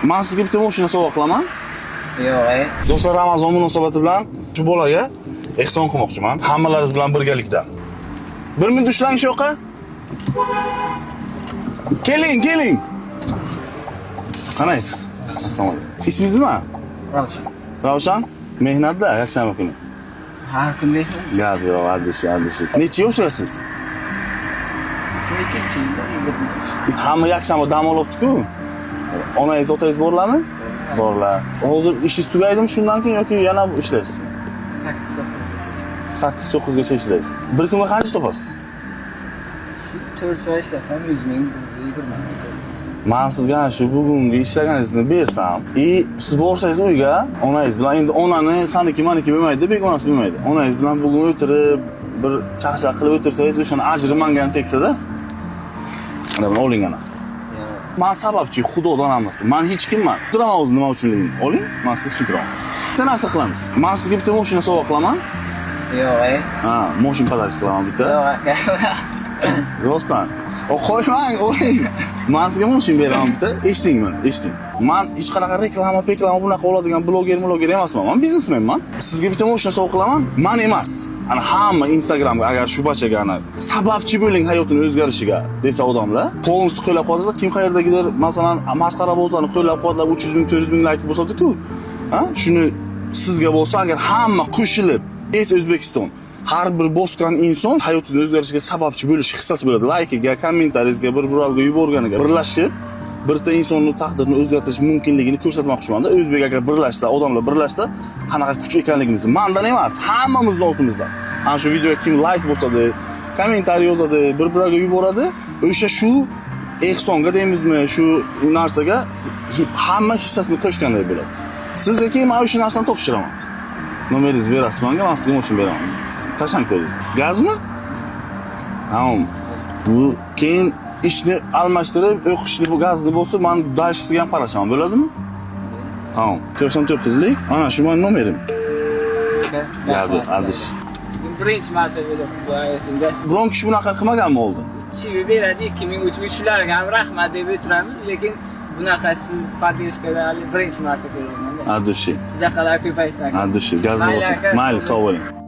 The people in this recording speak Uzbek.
Man sizga bitta mashina sovg'a qilaman. Yo'q, e. Do'stlar, Ramazon munosabati bilan shu bolaga ehson qilmoqchiman. Hammalaringiz bilan birgalikda. Bir minut ushlang shu yoqqa. Keling, keling. Qanaysiz? Assalomu alaykum. Ismingiz nima? Ravshan. Ravshan? Mehnatda yakshanba kuni. Har kun mehnat. Gap yo'q, adishi, adishi. Necha yoshasiz? 2-yilda 23. Hamma yakshanba dam olyapti-ku. Onangiz, otangiz borlarmi? Borlar. Hozir ishingiz tugaydimi shundan keyin yoki yana ishlaysizmi? 8 9gacha. 8-9 gacha ishlaysiz. Bir kunga qancha topasiz? Shu 4 soat ishlasam 100 ming, 120 ming. Man sizga ana shu bugungi ishlaganingizni bersam, и siz borsangiz uyga, onangiz bilan, endi onani saniki maniki bo'lmaydi, begonasi bo'lmaydi. Onangiz bilan bugun o'tirib, bir chaqchaq qilib o'tirsangiz, o'shani ajri manga ham tegsa-da. Mana buni oling ana. Yo'q. Man sababchi, Xudodan hammasi. Man hech kimman. Turaman o'zi nima uchunligini. Oling, man sizga tushuntiraman. Bitta narsa qilamiz. Man sizga bitta mashina sovg'a qilaman. Yo'q, e. Ha, mashina подарок qilaman bitta. Yo'q, aka. Rostdan. O qo'ymang, oling. Man sizga mashina beraman bitta. Eshiting meni, eshiting. Man hech qanaqa reklama, peklama bunaqa oladigan bloger, bloger emasman. Man biznesmenman. Sizga bitta mashina sovg'a qilaman. Man emas. Ana hamma Instagramga agar shu bachaga ana sababchi bo'ling hayotini o'zgarishiga desa odamlar, полностью qo'llab quvvatlasa, kim qayerdagidir, masalan, masxarabozlarni qo'llab-quvvatlab 300 ming, 400 ming layk bosadi-ku. Ha? Shuni sizga bo'lsa, agar hamma qo'shilib, Es O'zbekiston har bir bosgan inson hayotingizni o'zgarishiga sababchi bo'lish hissasi bo'ladi. Laykiga, kommentariyingizga, bir birovga yuborganiga birlashib, birta insonni taqdirini o'zgartirish mumkinligini ko'rsatmoqchimanda. O'zbek agar birlashsa, odamlar birlashsa, qanaqa kuch ekanligimizni mandan emas, hammamizni oldimizda. Ana shu videoga kim layk bosadi, kommentariy yozadi, bir birovga yuboradi, o'sha shu ehsonga deymizmi, shu narsaga hamma hissasini qo'shganday bo'ladi. Sizga keyin man o'sha narsani topshiraman. Nomeringizni berasiz menga, man sizga mashina beraman. Tashlang ko'ringiz. Gazmi? Tamam. Bu keyin ishni almashtirib, o'qishni bu gazni bo'lsa, man дальше sizga ham qarashaman, bo'ladimi? Tamam. 99lik, ana shu meni nomerim. Aka. Gap yo'q, Rahmat. adish. Birinchi marta bo'lyapti bu hayotimda. Biron kishi bunaqa qilmaganmi oldin? Chivi beradi 2000, 3000, shularga ham rahmat deb o'tiramiz, lekin bunaqa siz поддержка da hali birinchi marta ko'ryapman. От души. Sizdaqalar ko'paysin, aka. От души. Gazni Mayli, bo'lsin. aka. Mayli, sog' bo'ling.